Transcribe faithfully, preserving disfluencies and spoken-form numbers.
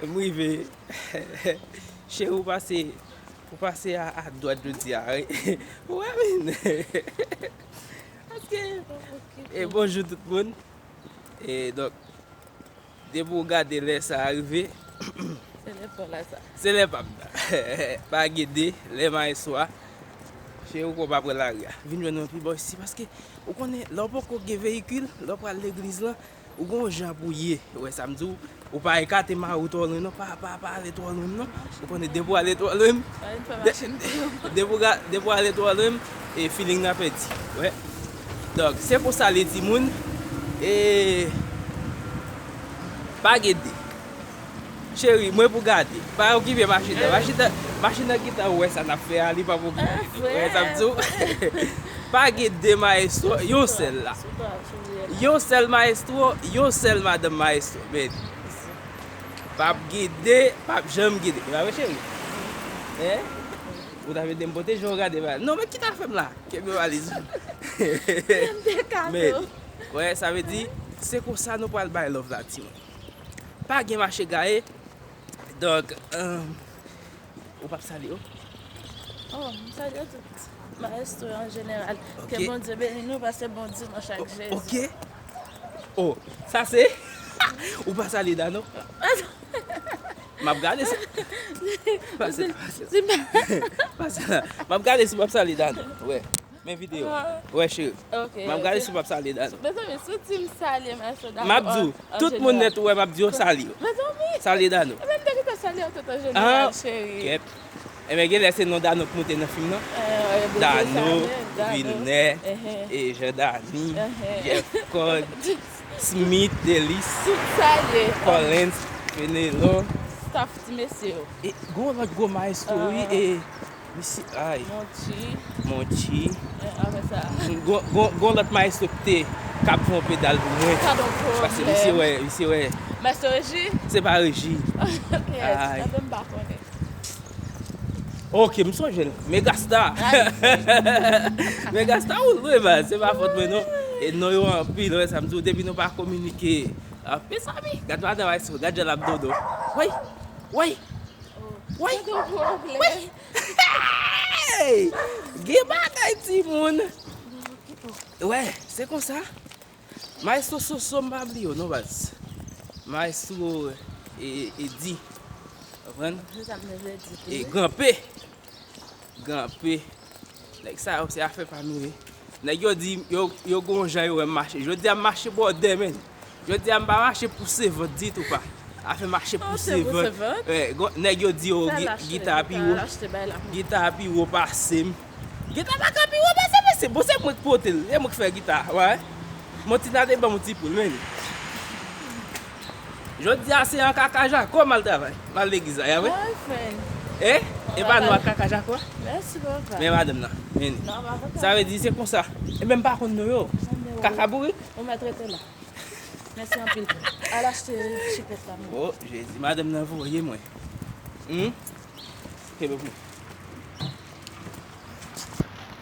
M rive. Cheri, ou pase, ou pase a, a dwat jodi a, wi. Ou wè, men. Paske, e bonjou tout moun. E donk, depi w gade lè sa a rive, se lè pa w la sa. Se lè pa m nan. Pa gede, lè mayestwo a. Cheri, ou kwè w pa pran lari a. Vin jwenn mwen pi bò isi, paske ou konnen, lè w poko gen veyikil, lè w pral legliz lan, ou gon jan pou ye. Ou wè sa m di w? Ou pa ekate mari w twò lwen non, pa, pa, pa ale twò lwen non. Ou konnen depi w ale twò lwen, depi w ga-, depi w ale twò lwen, e feeling nan pèdi. Ou wè? Donk, se konsa l ye timoun. E pa gede. Cheri, mwen pou gade. Pa okipe machin nan. Machin nan, machin nan gentan wè sa n ap fè a, li p ap okipe. Ou wè sa m di w? Pa gen de mayestwo, yon sèl la. Yon sèl mayestwo, yon sèl madanm mayestwo. Men, p ap gen de, p ap janm gen de. E pa vre, cheri? Hein? Ou ta vle de m pote jan w gade bagay. Non, men ki ta fè m la? Kenbe valiz ou. Men, wè, sa vle di, se konsa nou pral bay love la, timoun. Pa gen mache gaye. Donk, um, ou p ap salye yo? Oh, m salye tout mayestwo yo an jeneral. Ok. Ke Bondye beni nou, pase bon dimanch ak Jezi. Ok. Oh, sa se? Ou pa salye Dano? M ap gade sa. Pase la, pase la. Pase la. M ap gade si m ap salye Dano. Wè. Men videyo. Ah. Wè, cheri. Ok, m ap gade si w p ap salye Dano. Mezanmi, si w di m salye mayestwo Dano an jeneral. M ap di w, tout moun nèt ou wè m ap di yo salye yo. Mezanmi. Salye Dano. Ebyen, m te gentan salye yo tout an jeneral, cheri. Kèt. Ebyen, genlè se non Dano k moute nan fim nan. Dano, Vilnè, e Jean Dany, Jeff Cod, Smith, Delis, Collins, Fenelon. Staff ti mesye yo. E gon lòt gwo mayestwo, wi, e Misi, ay. Monchi. Monchi. Eh, apre sa. Gon, gon, gon lòt mayestwo ki te, k ap fè yon pedal pou mwen. Sa donk pwoblèm. Paske misye wè, misye wè. Maestro Reji? Se pa Reji. Yes, ay. Mwen menm m pa konnen. Ok, m sonje l. Megasta. Ay. Megasta ou lwe, baz. Se pa fòt mwen, non. E non yo anpil, wè sa m di w, depi nou pa kominike. Ah, mezanmi, gad madan maestro, gad jan l ap dodo. Woy, woy. Woy! Woy! Hey! Gen bagay, timoun! Wè, se konsa. Maestro Soso, m pa bliye w non, baz. Maestro, e, Edi. Konprann? Se sa m te vle di tou, e wi. Gran P. Gran P. Nèg sa yo, se afè pa nou ye. Nèg yo di, yo, yo gon jan yo wè m mache. Jodi a m mache bòdè, menn. Jodi a m pa mache pouse vant ditou pa. Afè mache pouse vant. Wè, nèg yo di yo, gita a pi wo. Gita a pi wo pase m. Gita pa ka pi wo pase m, mesye. Bon, se mwen k pote l. Se mwen k fè gita a, wè. Montina te ban m yon ti poul, menn. Jodi a se an kaka jako m al travay. M al legliz la, y a vre? Eh? E pa nou ak kaka jako a? Mèsi, papa. Men madanm nan. Men. Sa vle di se konsa. Ebyen m pa konn non yo. Kaka bourik. Ou mèt rete la. Mèsi anpil. Al achte chipèt la, men. Oh, Jezi, madanm nan voye mwen. Hmm? Kenbe pou mwen.